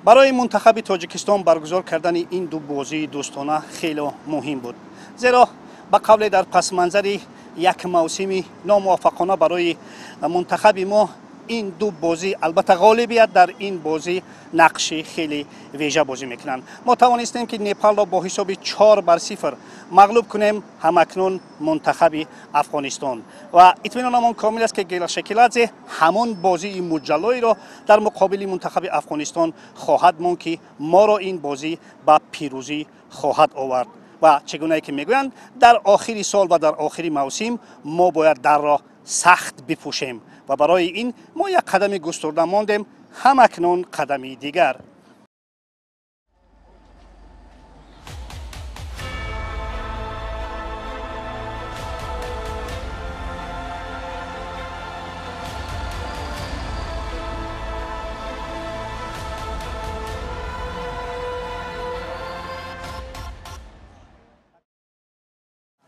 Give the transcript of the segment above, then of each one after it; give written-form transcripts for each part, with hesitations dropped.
Барои мунтахаби Тоҷикистон баргузор кардани ин ду бозии дӯстона хеле муҳим буд, зеро ба қавле дар пасманзари як мавсими номуваффақона барои мунтахаби мо ин ду бозӣ, албатта ғолибият дар ин бозӣ нақши хеле вежа бозӣ мекунанд. Мо тавонистем, ки Непалро бо ҳисоби 4-0 мағлуб кунем. Ҳамакнун мунтахаби Афғонистон ва итминонамон комил аст, ки Гела Шекиладзе ҳамон бозии муҷаллоиро дар муқобили мунтахаби Афғонистон хоҳад монд, ки моро ин бозӣ ба пирӯзӣ хоҳад овард. Ва чӣ гунае ки мегӯянд, дар охири сол ва дар охири мавсим мо бояд дарро сахт бипӯшем ва барои ин мо як қадами густурда мондем. Ҳамакнун қадами дигар.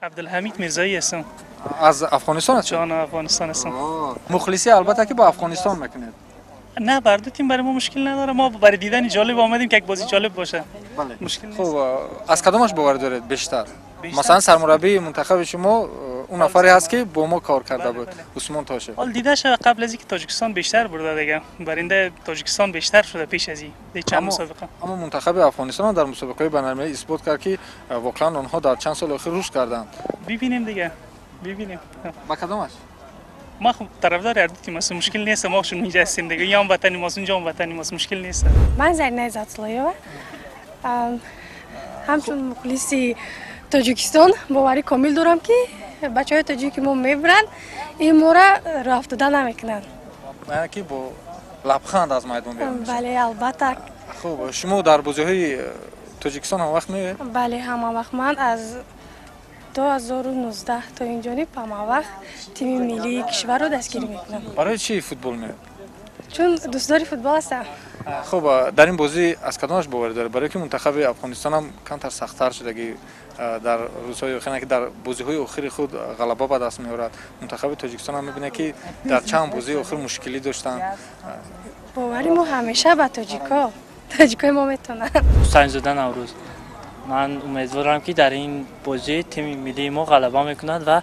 عبدالحمید میرزایی هستم. از افغانستان هستید؟ جان، افغانستان هستم. مخلصی البته که با افغانستان میکنید. نه، بر دو تیم برای ما مشکل نداره. ما برای دیدن جالب آمدیم که یک بازی جالب باشه. بله. مشکل نیست. خب، از کدامش باور دارید بیشتر؟ مثلا سرمربی منتخب شما اون نفری هست که با ما کار کرده بود، عثمان تاشه. حال دیده شده قبل از اینکه تاجیکستان بیشتر برده دیگه. برنده تاجیکستان بیشتر شده پیش از این چند مسابقه. اما منتخب افغانستان در مسابقه بین‌المللی اثبات کرد که واقعا آنها در چند سال اخیر رشد کردند. ببینیم دیگه، ببینیم. با کدامش؟ ما خب طرفدار هر دو تیم هستیم، مشکل نیست. ما چون اینجا هستیم دیگه، یا وطنی ماست اونجا وطنی ماست، مشکل نیست. من زرینه عزت‌اللهیeva، همچون مخلصی тоҷикистон боварӣ комил дорам, ки бачаҳои тоҷики мо мебаранд, ин моро роҳ афтода намекунанд. Яъне ки бо лабханд аз майдон берун мешавад. Бале, албатта. Хуб, шумо дар бозиҳои Тоҷикистон ҳама вақт меоед? Бале, ҳама вақт. Ман аз 2019 то инҷониб ҳама вақт тими миллии кишварро дастгирӣ мекунам. Барои чӣ футбол меоед? Чун дӯстдори футбол ҳастам. Хуб, дар ин бозӣ аз кадомаш боварӣ доред? Барои ки мунтахаби Афғонистон ҳам камтар сахттар шудаги дар рӯзҳои охир, ки дар бозиҳои охири худ ғалаба ба даст меорад. Мунтахаби Тоҷикистон ҳам мебинад, ки дар чанд бозии охир мушкилӣ доштанд. Бовари мо ҳамеша ба тоҷико, тоҷикои мо метавонанд. Ҳусайнзода Наврӯз. Ман умедворам, ки дар ин бозӣ тими миллии мо ғалаба мекунад ва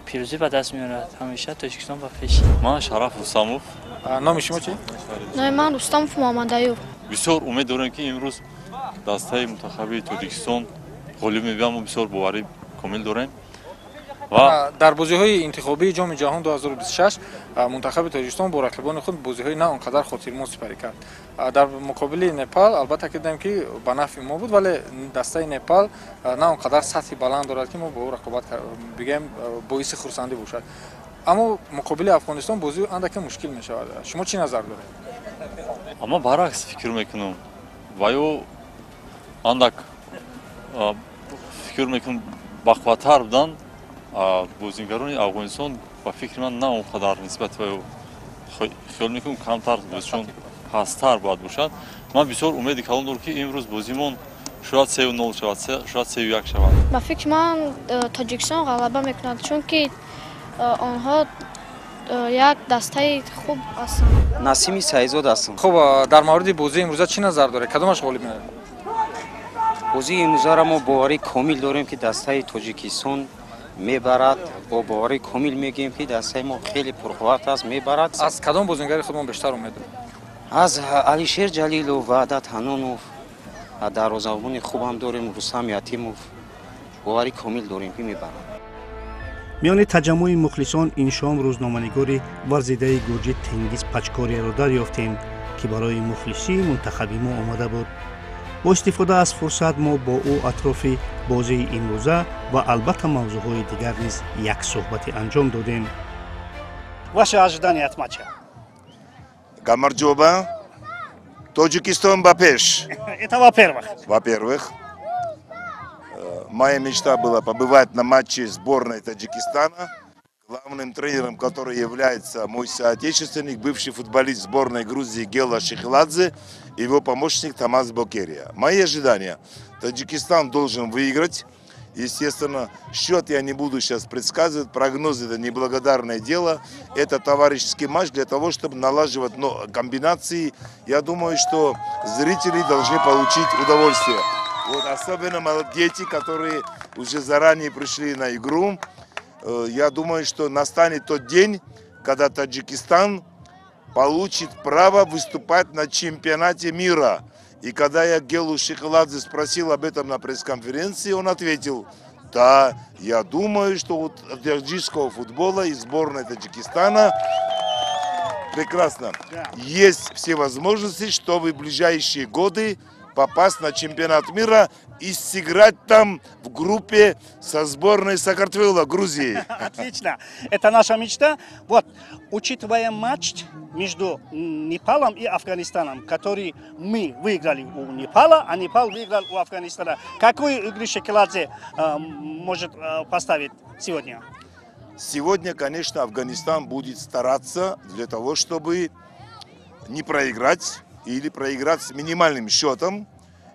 пирӯзӣ ба даст меорад. Ҳамеша Тоҷикистон ба пеш. Ман Шараф Рустамов. Номи шумо чӣ? Номи ман Рустамов Муҳаммадаюб. Бисёр умед дорем, ки имрӯз дастаи мунтахаби Тоҷикистон ғолиб мебиям. Мо бисёр боварӣ комил дорем. Ва дар бозиҳои интихобии Ҷоми ҷаҳон 2026 мунтахаби Тоҷикистон бо рақибони худ бозиҳои на он қадар хотирмон сипарӣ кард. Дар муқобили Непал албатта ки дидем, ки ба нафъи мо буд, вале дастаи Непал на он қадар сатҳи баланд дорад, ки мо бо ӯ рақобат бигӯем боиси хурсандӣ бошад. Аммо муқобили Афғонистон бозӣ андаке мушкил мешавад. Шумо чӣ назар доред? Аммо баръакс фикр мекунам, ва ё андак фикр мекунам, бақувваттар буданд. Бозигарони Афғонистон ба фикри ман на он қадар нисбат ба хиёл мекунам, камтар бозишон пасттар бояд бошад. Ман бисёр умеди калон дорам, ки имрӯз бозимон шояд 3-0 шавад, шояд 3-1 шавад. Ба фикри ман, Тоҷикистон ғалаба мекунад, чунки онҳо як дастаи хуб ҳастанд. Насими Саидзод ҳастам. Хуб, дар мавриди бозии имрӯза чӣ назар доред? Кадомаш ғолиб меояд? Бозии имрӯзаро мо боварӣ комил дорем, ки дастаи Тоҷикистон мебарад. Бо боварӣ комил мегӯем, ки дастаи мо хеле пурқувват аст, мебарад. Аз кадом бозингари худмон бештар умед доред? Аз Алишер Ҷалилов, Ваҳдат Ҳанонов, дарвозабони хубам дорем, Рустам Ятимов. Боварӣ комил дорем, ки мебарад. Миёни таҷаммуи мухлисон ин шом рӯзноманигори варзидаи гурҷӣ Тенгиз Пачкориеро дарёфтем, ки барои мухлисии мунтахаби мо омада буд. Бо истифода аз фурсат мо бо ӯ атрофи бозии имрӯза ва албатта мавзӯъҳои дигар низ як суҳбате анҷом додем. Ваше ожидание от матча? Гамарҷоба, Тоҷикистон ба пеш. Это во-первых. Во-первых, моя мечта была побывать на матче сборной Таджикистана, главным тренером которой является мой соотечественник, бывший футболист сборной Грузии Гела Шехиладзе и его помощник Тамаз Бокерия. Мои ожидания: Таджикистан должен выиграть. Естественно, счет я не буду сейчас предсказывать, прогноз это неблагодарное дело. Это товарищеский матч для того, чтобы налаживать комбинации. Я думаю, что зрители должны получить удовольствие. Вот, особенно дети, которые уже заранее пришли на игру. Я думаю, что настанет тот день, когда Таджикистан получит право выступать на чемпионате мира. И когда я Гелу Шекиладзе спросил об этом на пресс-конференции, он ответил: да, я думаю, что у таджикского футбола и сборной Таджикистана прекрасно. Есть все возможности, чтобы в ближайшие годы попасть на чемпионат мира и сыграть там в группе со сборной Сакартвело, Грузии. Отлично. Это наша мечта. Вот, учитывая матч между Непалом и Афганистаном, который мы выиграли у Непала, а Непал выиграл у Афганистана. Какую игру Шекиладзе может поставить сегодня? Сегодня, конечно, Афганистан будет стараться для того, чтобы не проиграть или проиграть с минимальным счетом.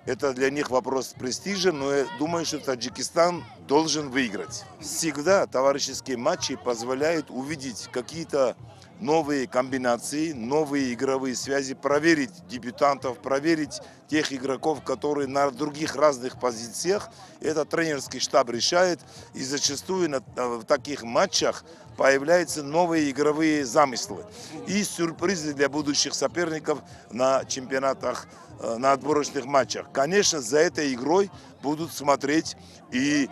Это для них вопрос престижа, но я думаю, что Таджикистан должен выиграть. Всегда товарищеские матчи позволяют увидеть какие-то новые комбинации, новые игровые связи, проверить дебютантов, проверить тех игроков, которые на других разных позициях. Это тренерский штаб решает, и зачастую в таких матчах появляются новые игровые замыслы и сюрпризы для будущих соперников на чемпионатах, на отборочных матчах. Конечно, за этой игрой будут смотреть и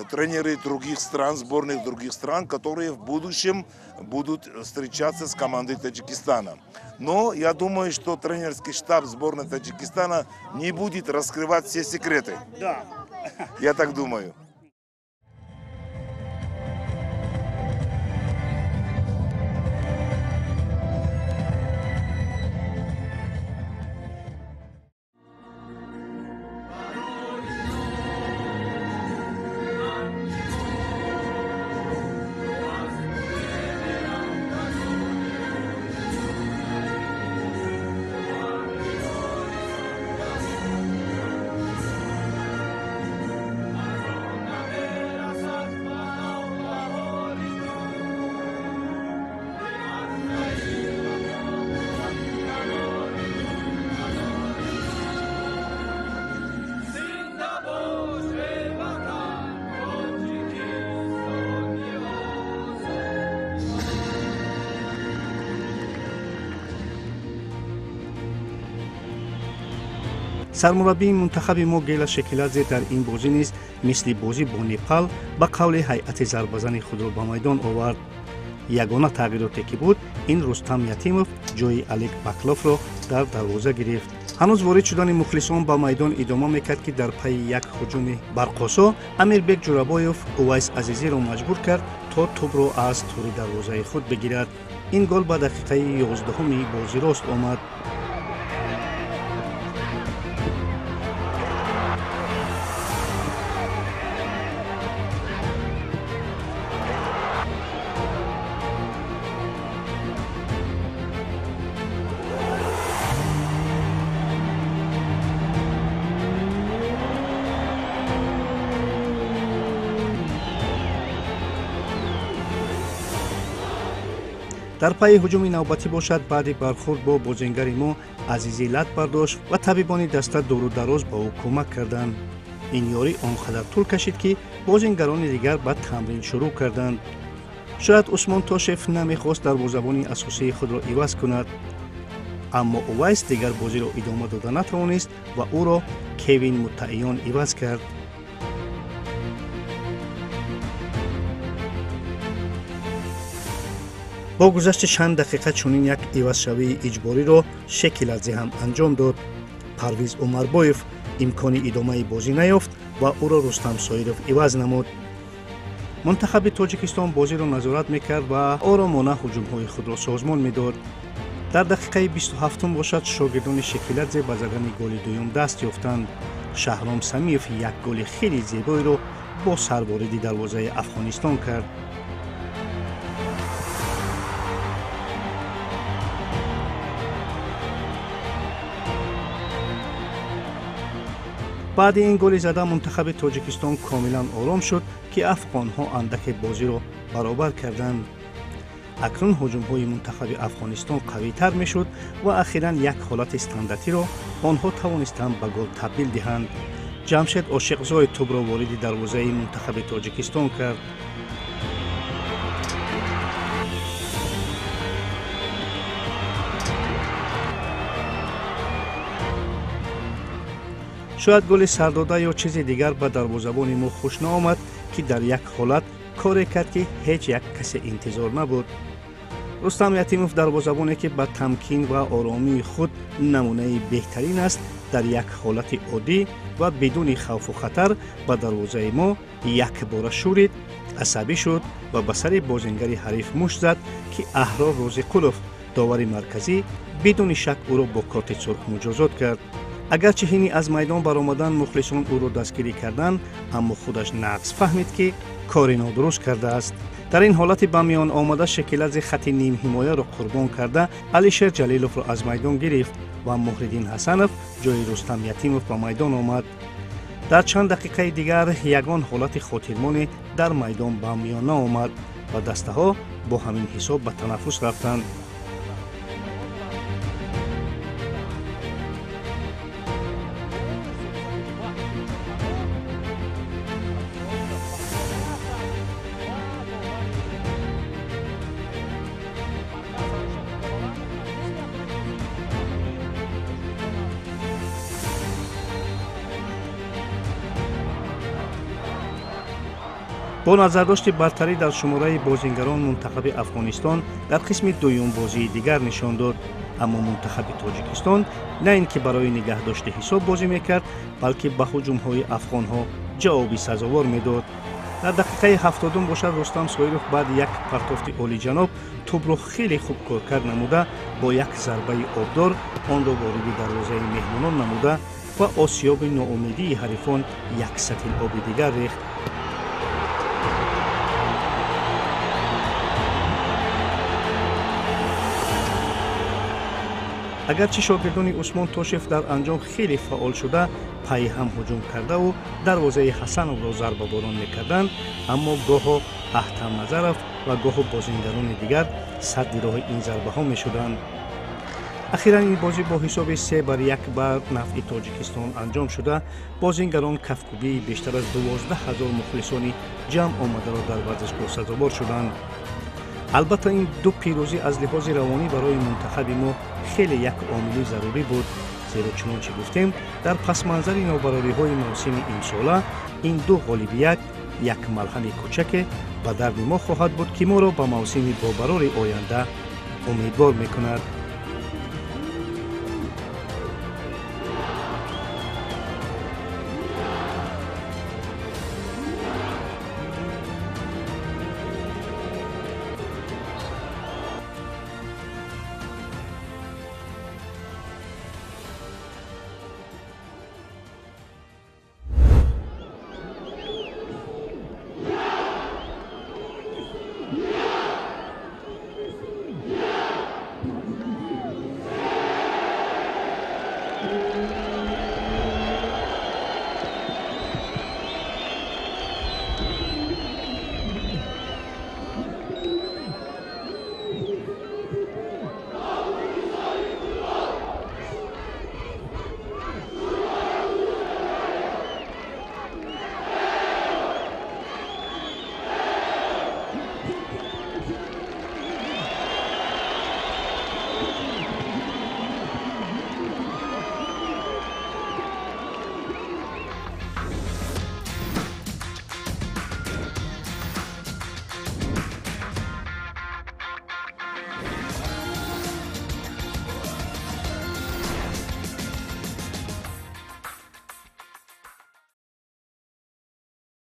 тренеры других стран, сборных других стран, которые в будущем будут встречаться с командой Таджикистана. Но я думаю, что тренерский штаб сборной Таджикистана не будет раскрывать все секреты. Да. Я так думаю. Сармураббии мунтахаби мо Гела Шекиладзе дар ин бозӣ низ мисли бозӣ бо Непал ба қавли ҳайати зарбазани худро ба майдон овард. Ягона тағйироте ки буд, ин Рустам Ятимов ҷои Олег Бакловро дар дарвоза гирифт. Ҳанӯз ворид шудани мухлисон ба майдон идома мекард, ки дар пайи як ҳуҷуми барқосо Амирбек Ҷурабоев Увайс Азизиро маҷбур кард, то тӯбро аз тӯри дарвозаи худ бигирад. Ин гол ба дақиқаи 11-уми бозӣ рост омад. Дар пайи ҳуҷуми навбатӣ бошад, баъди бархӯрд бо бозингари мо Азизӣ лат бардошт ва табибони даста дуру дароз ба ӯ кӯмак карданд. Ин ёрӣ он қадар тӯл кашид, ки бозингарони дигар ба тамрин шурӯъ карданд. Шояд Усмон Тошев намехост дарвозабони асосии худро иваз кунад, аммо Увайс дигар бозиро идома дода натавонист ва ӯро Кевин Муттаиён иваз кард. Бо гузашти чанд дақиқа чунин як ивазшавии иҷбориро Шекиладзе ҳам анҷом дод. Парвиз Умарбоев имкони идомаи бозӣ наёфт ва ӯро Рустам Соиров иваз намуд. Мунтахаби Тоҷикистон бозиро назорат мекард ва оромона ҳуҷумҳои худро созмон медод. Дар дақиқаи 27-ум бошад, шогирдони Шекиладзе ба задани голи дуюм даст ёфтанд. Шаҳром Самиев як голи хеле зебоеро бо сарвориди дарвозаи Афғонистон кард. Баъди ин голи зада мунтахаби Тоҷикистон комилан ором шуд, ки афғонҳо андаке бозиро баробар карданд. Акнун ҳуҷумҳои мунтахаби Афғонистон қавитар мешуд ва ахиран як ҳолати стандартиро онҳо тавонистанд ба гол табдил диҳанд. Ҷамшед Ошиқзои тӯбро вориди дарвозаи мунтахаби Тоҷикистон кард. Шояд голи сардода ё чизи дигар ба дарвозабони мо хуш наомад, ки дар як ҳолат коре кард, ки ҳеҷ як касе интизор набуд. Рустам Ятимов, дарвозабоне ки ба тамкин ва оромии худ намунаи беҳтарин аст, дар як ҳолати оддӣ ва бидуни хавфу хатар ба дарвозаи мо якбора шӯрид, асабӣ шуд ва ба сари бозингари ҳариф мушт зад, ки Аҳрор Розиқулов, довари марказӣ, бидуни шак ӯро бо корти сурх муҷозот кард. Агарчи ҳини аз майдон баромадан мухлисон ӯро дастгирӣ карданд, аммо худаш нақс фаҳмид, ки кори нодуруст кардааст. Дар ин ҳолати ба миён омада Шекиладзе хати нимҳимояро қурбон карда, Алишер Ҷалиловро аз майдон гирифт ва Муҳриддин Ҳасанов ҷои Рустам Ятимов ба майдон омад. Дар чанд дақиқаи дигар ягон ҳолати хотирмоне дар майдон ба миён наомад ва дастаҳо бо ҳамин ҳисоб ба танаффус рафтанд. Бо назардошти бартарӣ дар шумораи бозингарон мунтахаби Афғонистон дар қисми дуюм бозии дигар нишон дод, аммо мунтахаби Тоҷикистон на ин ки барои нигаҳдошти ҳисоб бозӣ мекард, балки ба ҳуҷумҳои афғонҳо ҷавоби сазовор медод. Дар дақиқаи 70 бошад Рустам Соиров баъди як партофти олиҷаноб тӯбро хеле хуб коркард намуда, бо як зарбаи обдор онро вориди дарвозаи меҳмонон намуда ва осиёби ноумедии ҳарифон як сатил оби дигар рехт. Агарчи шогирдони Усмон Тошев дар анҷом хеле фаъол шуда, пайи ҳам ҳуҷум кардаву дарвозаи Ҳасановро зарбаборон мекарданд, аммо гоҳо Аҳтам Назаров ва гоҳо бозингарони дигар садди роҳи ин зарбаҳо мешуданд. Ахиран ин бозӣ бо ҳисоби 3-1 ба нафъи Тоҷикистон анҷом шуда, бозингарон кафкӯбии бештар аз 12 000 мухлисони ҷамъ омадаро дар варзишгоҳ сазовор шуданд. Албатта ин ду пирӯзӣ аз лиҳози равонӣ барои мунтахаби мо хеле як омили зарурӣ буд, зеро чунончи гуфтем, дар пасманзари нобарориҳои мавсими имсола ин ду ғолибият як малҳами кӯчаке ба дарди мо хоҳад буд, ки моро ба мавсими бобарори оянда умедвор мекунад.